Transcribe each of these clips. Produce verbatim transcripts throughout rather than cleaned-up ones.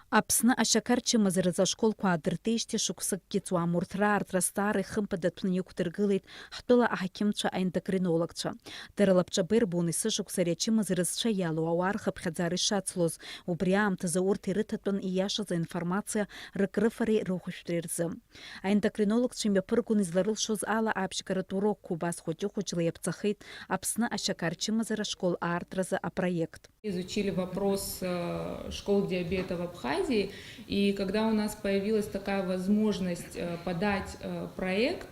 Аԥсны ашьақар чымазаразы ашколқәа аадыртижьҭеи шықәсыкгьы ҵуам. Урҭ раартра азҵаара ихымԥадаҭәны иқәдыргылеит ҳтәыла аҳақьымцәа аендокринологцәа. Дара лабҿаба ирбон есышықәса ари ачымазара зцәа иалоу ауаа рхыԥхьаӡара ишацлоз. Убри аамҭазы урҭ ирыҭатәын ииашаз аинформациа рыкрыфареи рыхәышәтәреи рзы. Аендокринологцәа имҩаԥыргон изларылшоз ала абжьгаратә урокқәа. Убас хәыҷы-хәыҷла иаԥҵахеит Аԥсны ашьақар чымазара ашкол аартразы апроект. Изучили вопрос, э, школ диабета в Абхазии, и когда у нас появилась такая возможность, э, подать, э, проект,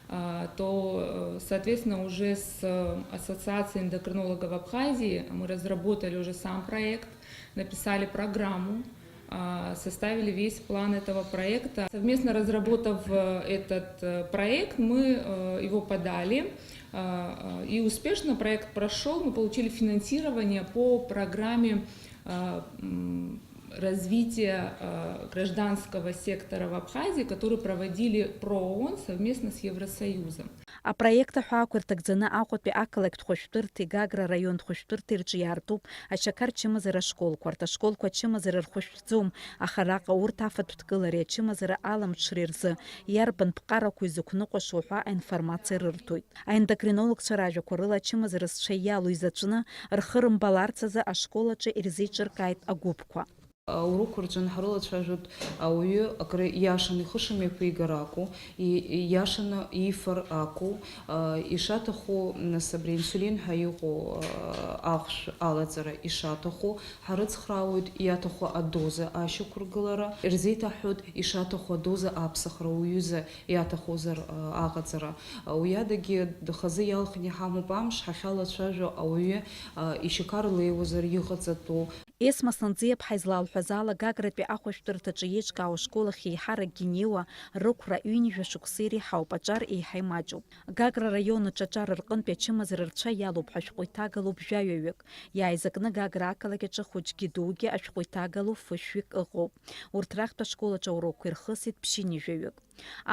э, то, э, соответственно, уже с, э, Ассоциацией эндокринологов Абхазии мы разработали уже сам проект, написали программу, а, составили весь план этого проекта. Совместно разработав, э, этот, э, проект, мы, э, его подали, а, а, и успешно проект прошёл. Мы получили финансирование по программе, а, м, развития, а, гражданского сектора в Абхазии, который проводили про ООН совместно с Евросоюзом. Апроект аҳәаақәа ирҭагӡаны Аҟәатәи ақалақьтә хәышәтәырҭеи Гагра араионтә хәышәтәырҭеи рҿы иаартуп ашьақар чымазара ашколқәа. Арҭ ашколқәа ачымазара рхәышәтәӡом, аха араҟа урҭ афатә дкылареи ачымазара аламҽреи рзы иарбан ԥҟарақәа изықәныҟәашо ҳәа аинформациа рырҭоит. Аендокринологцәа ражәақәа рыла, ачымазара зцәа иалоу изаҵәны рхы рымбаларц азы ашкол аҿы ирзеиҿыркааит агәыԥқәа. Аурокқәа рҿы ҳрылацәажәоит ауаҩы акры ииашаны ихы шымҩаԥигар акәу, и-, ииашаны иифар акәу, а, ишаҭаху, нас, абри инсулин ҳәа иҟоу, а, ахәшә алаҵара ишаҭаху, ҳарыцхраауеит иаҭаху адоза ашьақәыргылара, ирзеиҭаҳҳәоит ишаҭаху адоза аԥсахра уҩыза иаҭахузар, а, аҟаҵара. А, уи адагьы хазы иалхны иҳамоуп амш, ҳахьалацәажәо ауаҩы, а, ишьақар леиуазар иҟаҵатәу, Есма Санӡиаԥҳа излалҳәаз ала, Гагратәи ахәышәтәырҭаҿы еиҿкаау ашкол ахь еиҳаракгьы инеиуа рықәра ҩынҩажәа шықәса иреиҳауп, аҿар еиҳа имаҷуп. Гагра араион аҿы аҿар рҟынтәи ачымазара рцәа иалоуп ҳәа шәҟәы иҭагалоуп жәаҩаҩык. Иааизакны Гагра ақалақь аҿы хәыҷгьы дугьы ашәҟәы иҭагалоу фышәҩык ыҟоуп. Урҭ рахьтә ашкол аҿы аурокқәа ирхысит ԥшьынҩажәаҩык.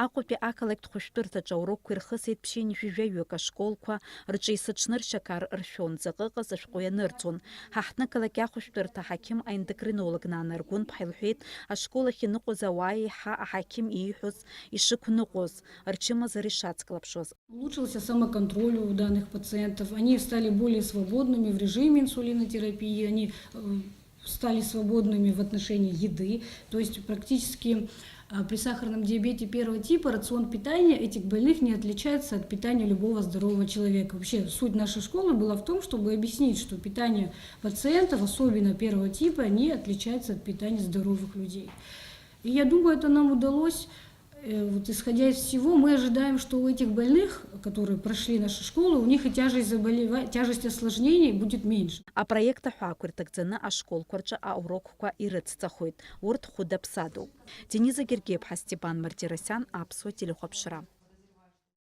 Аҟәатәи ақалақьтә хәышәтәырҭаҿы аурокқәа ирхысит ԥшьынҩажәаҩык, ашколқәа рҿы есыҽны ршьақар ршәон, заҟа ыҟаз ашәҟәы ианырҵон. Ҳа ҳҭнықалақь ахәышәтәырҭа аҳақьым аендокринолог Нана Аргәынԥҳа илҳәеит, ашкол ахь иныҟәоз ауаа еиҳа аҳақьым ииҳәоз ишықәныҟәоз, рчымазара ишацклаԥшуаз. Улучшился самоконтроль у данных пациентов, они стали более свободными в режиме инсулинотерапии, они, э, стали свободными в отношении еды. То есть практически, а, при сахарном диабете первого типа рацион питания этих больных не отличается от питания любого здорового человека. Вообще суть нашей школы была в том, чтобы объяснить, что питание пациентов, особенно первого типа, не отличается от питания здоровых людей. И я думаю, это нам удалось. Э, вот исходя из всего, мы ожидаем, что у этих больных, которые прошли нашу школу, у них и тяжесть заболева-, тяжесть осложнений будет меньше. Апроект аҳәаақәа ирҭагӡаны ашколқәа рҿы аурокқәа ирыцҵахоит. Урҭ хәыда-ԥсадоуп. Дениза Гергиаԥҳа, Степан Мартиросиан, Аԥсуа телехәаԥшра.